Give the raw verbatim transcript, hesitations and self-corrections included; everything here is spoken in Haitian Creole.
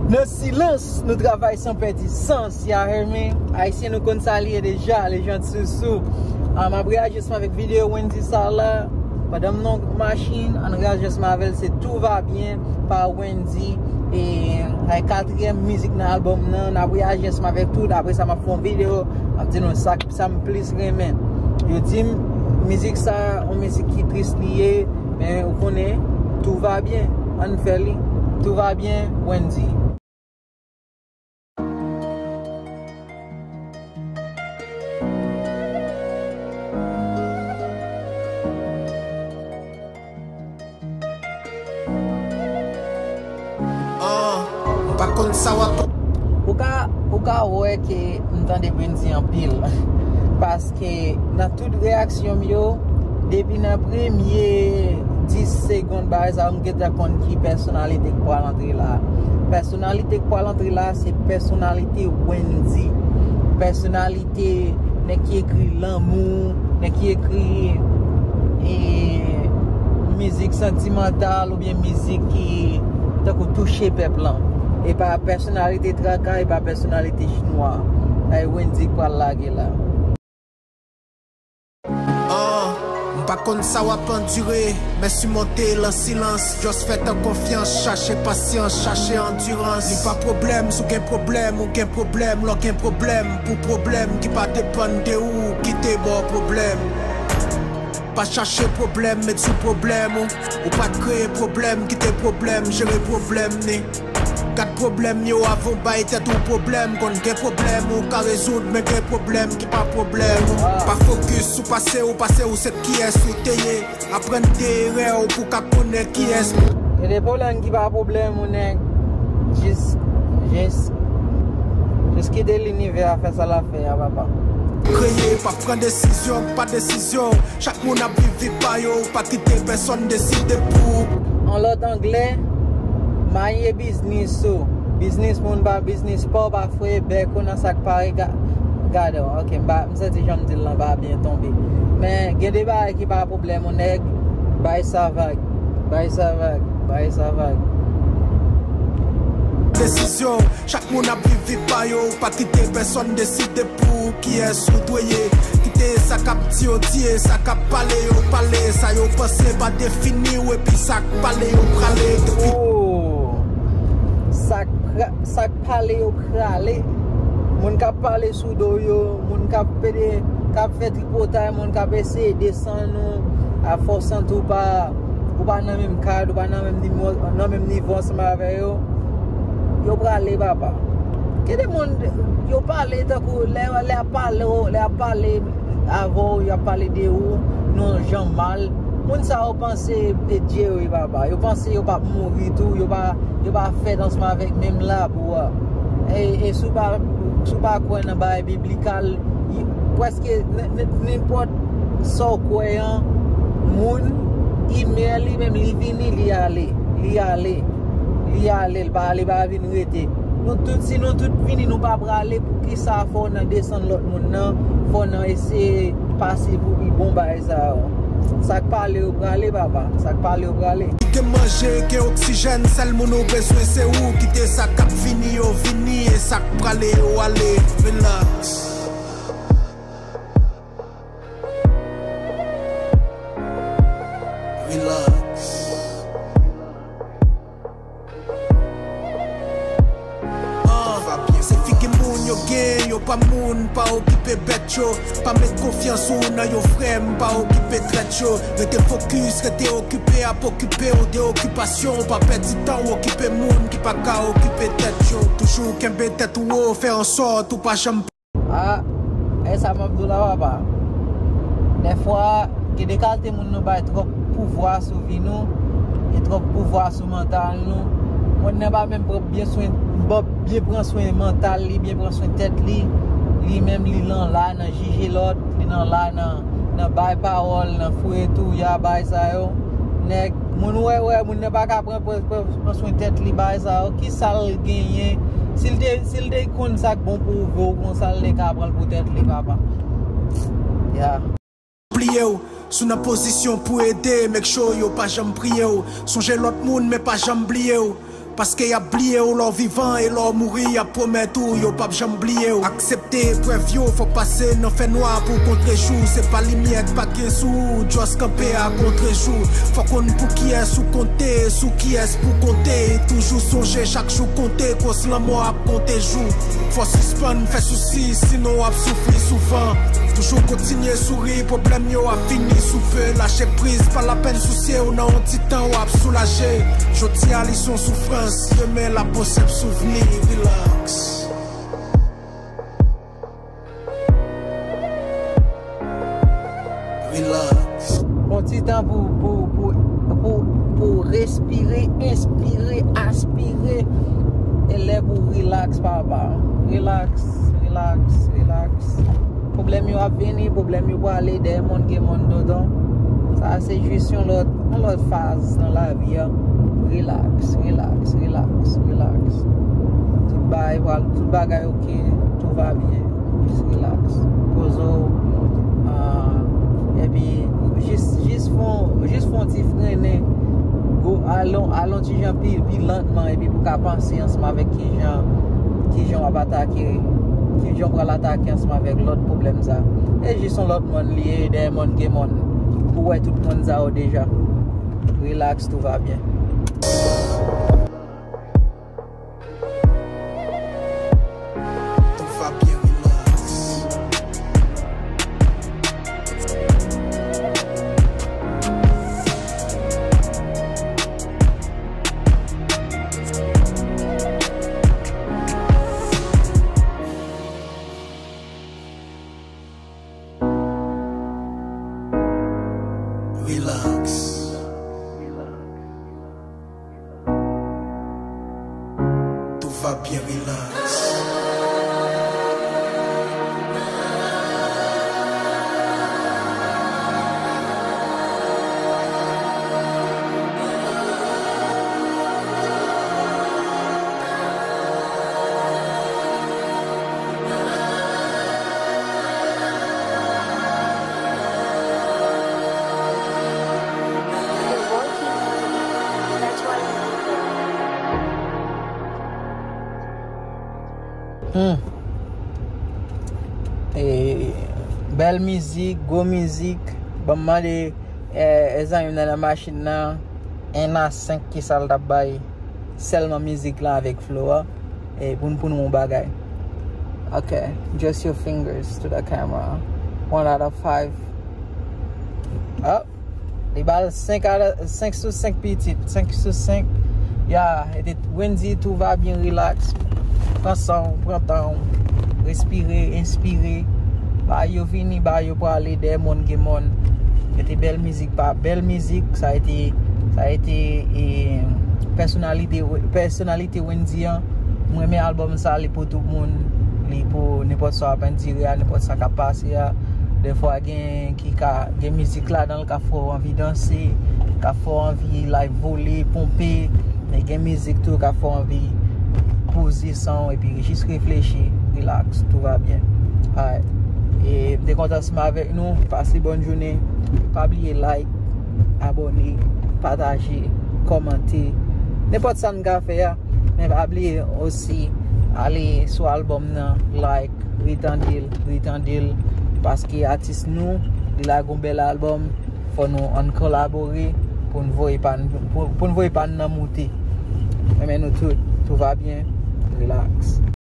Nan silans, nou travay san pèdi sans, ya hear me? Ayisyen nou konn sa li ye deja, le jan sousou. Ah, m ap reyaji ansanm avèk videyo Wendy sa la. Pandan m nan machin, ann reyaji ansanm avè l, se Tout va bien pa Wendy. E, ay katriyèm mizik nan albòm nan, n ap reyaji ansanm avèk tout. Apre sa, m ap fè yon videyo, m ap di nou sa, sa m plis renmen. Yo di m, mizik sa, yon mizik ki tris li ye, men ou konnen, tout va bien. Ann fè li. Tout va bien, Wendy. Ah, m pa konn sa w ap. Ou ka, ou ka wè ke m tande Wendy anpil. Paske nan tout reyaksyon m yo, depi nan premye dis segonn bagay sa, m gentan konn ki pèsonalite k pral antre la. Pèsonalite k pral antre la, se pèsonalite Wendy. Pèsonalite nèg ki ekri lanmou, nèg ki ekri, e, mizik santimantal oubyen mizik ki tankou touche pèp lan. E pa pèsonalite traka, e pa pèsonalite chinwa. Ay Wendy k pral lage la. Ah, m pa konn sa w ap andire, men simonte l an silans. Just fè tan konfyans, chache pasyans, chache andirans. Li pa pwoblèm, si w gen pwoblèm, ou gen pwoblèm, lè w gen pwoblèm, pou pwoblèm ki pa depann de ou, kite bò pwoblèm. Pa chache pwoblèm, met sou pwoblèm ou. Ou pa t kreye pwoblèm, kite pwoblèm jere pwoblèm ni. Gad pwoblèm yo avan w bay tèt ou pwoblèm. Konn gen pwoblèm ou ka rezoud, men gen pwoblèm ki pa pwoblèm ou. Pa fokis sou pase ou, pase ou se kiyès ou te ye. Aprann de erè w pou w ka konnen kiyès ou. Gen de pwoblèm ki pa pwoblèm ou, nèg. Jis, jis, jis kite linivè a fè sa l ap fè a, papa. Kreye, pa pran desizyon, pa desizyon. Chak moun ap viv vi pa yo, pa kite pèsonn deside pou ou. An lòt anglè, mind your business ou. Biznis moun pa biznis pa w, pa foye bèk ou nan sa k pa rega-, gade w. Ok, m pa, m santi jan m di l lan pa byen tonbe. Men gen de bagay ki pa pwoblèm ou, nèg. Bay sa vag, bay sa vag, bay sa vag. Desizyon, chak moun ap viv vi pa yo, pa kite pèsonn deside pou ou kiyès ou dwe ye. Kite sa k ap di yo di e sa k ap pale yo pale. Sa yo panse pa defini w epi sa k pale yo prale. Depi oh, sa k pra-, sa k pale yo prale. Moun k ap pale sou do yo, moun k ap pede, k ap fè tripotay, moun k ap eseye desann ou, a fè w santi w pa, ou pa nan menm kad, ou pa nan menm nivo, nan menm nivo ansanm avè yo, yo prale, papa. Gen de moun, yo pale tankou lè, lè y ap pale, lè y ap pale avè w, y ap pale de ou nan yon jan mal. Moun sa yo panse e Dye yo ye, papa. Yo panse yo p ap mouri tou, yo pa, yo pa fèt ansanm avèk menm labou a. E, e si w pa, si w pa kwè nan bagay biblikal, y-, prèske n-, n-, nenpòt sa w kwè an, moun, imè li menm, li vini, li ale, li ale, li ale, li pa, li pa vin rete. Nou tout, si nou tout vini, nou pa prale, poukisa fò w nan desann lòt moun nan, fò w nan eseye pase pou pi bon bagay sa yo. Sa k pale yo prale, papa. Sa k pale yo prale. Gen manje, gen oksijèn, sèl moun ou bezwen se ou. Kite sa k ap vini yo vini, e sa k prale yo ale. Relax. Relax. Ah, se figi moun yo gen, yo pa moun, pa okipe bèt yo. Pa met konfyans ou nan yo, frè m, pa okipe trèt yo. Rete fokis, rete okipe ap okipe w de okipasyon w. Pa pèdi tan w okipe moun ki pa ka okipe tèt yo. Toujou kenbe tèt ou wo, fè ansòt ou pa janm Ah, e sa m ap di w la, papa. Dèfwa, gen de kalite moun nou bay twòp pouvwa sou vi nou, e twòp pouvwa sou mantal nou. Moun nan pa menm pran byen swen, byen pran swen mantal li, byen pran swen tèt li. Li menm, li nan la nan jije lòt, li nan la nan, nan bay pawòl, nan fouye touya, bay sa yo. Nèg, moun wè, wè, moun nan pa ka pran, pran, pran, pran swen tèt li, bay sa yo. Ki sa l genyen? Si l te, si l te konn sa k bon pou ou, vre ou konsa, l te ka pran l pou tèt li, papa. Ya. Bliye w, si w nan pozisyon pou ede, make sure yo pa janm priye w. Sonje lòt moun, men pa janm bliye w. Paske y ap bliye w lè w vivan e lè w mouri, y ap pwomèt ou yo p ap janm bliye w. Aksepte eprèv yo, fò pase nan fènwa pou w kontre jou. Se pa limyè k pa gen sou ou, just kanpe a kontrejou. Fò konn pou kiyès ou konte, sou kiyès pou konte. Toujou sonje chak jou konte, kòz lanmò ap konte jou. Fò sispann fè sousi, sinon w ap soufri souvan. Toujou kontinye souri, pwoblèm yo ap fini sou pe. Lache priz, pa lapèn sousye w, nan yon ti tan w ap soulaje. Jodi a li se yon soufrans, demen l ap bon senp souvni. Relax. Relax. Pran ti tan pou, pou, pou, pou, pou respire, enspire, aspire. E lè pou relax, papa. Relax, relax, relax. Pwoblèm yo ap vini, pwoblèm yo prale, dèyè mòn gen mòn, tonton. Sa se jis yon lòt, yon lòt faz nan lavi a. Relax, relax, relax, relax. Tout bagay pral, tout bagay oke, tout va byen. Jis relax. Poze w. Ah, epi, jis, jis fè yon, jis fè yon ti frennen. Go, al yon, al yon ti jan pi, pi lantman, epi pou w ka panse ansanm avèk kijan, kijan w ap atake, kijan w pral atake ansanm avèk lòt pwoblèm sa. E jis yon lòt mòn li ye, dèyè mòn gen mòn. Ou wè tout mòn sa yo deja. Relax, tout va byen. Tout va byen, relax. Relax. Tout va byen, relax. Hmm. E, bèl mizik, gwo mizik. Ban m mande, e, e zanmi m nan nan machin nan, en a senk kisa l t ap bay sèlman mizik lan avèk flow a. E pou n, pou n wè yon bagay. Ok, just your fingers to the camera. One out of five. Oh. Li ba l senk a, senk sou senk pitit, senk sou senk. Ya, e te Wendy, tout va byen, relax. Pran san w, pran tan w. Respire, enspire. Bagay yo vini, bagay yo prale, dèyè mòn gen mòn. E te bèl mizik, pa bèl mizik, sa e te, sa e te, e, pèsonalite, pèsonalite Wendy an. Mwen renmen albòm sa, li pou tout moun, li pou nenpòt sa w ap andire a, nenpòt sa k ap pase a. Dèfwa gen ki ka, gen mizik ladan l k ap fè w anvi danse, k ap fè w anvi like vole, ponpe, men gen mizik tou k ap fè w anvi poze san w epi jis reflechi, relax, tout va byen. Alright. E m te kontan ansanm avèk nou, pase bòn jounen, pa bliye like, abòne, pataje, kòmante, nenpòt sa n ka fè a. Men pa bliye osi, ale sou albòm nan, like, retande l, retande l, paske atis nou, li lage yon bèl albòm, fò nou ann kolabore pou n voye pa n, pou, pou n voye pa n nan moute. Renmen nou tout, tout va byen,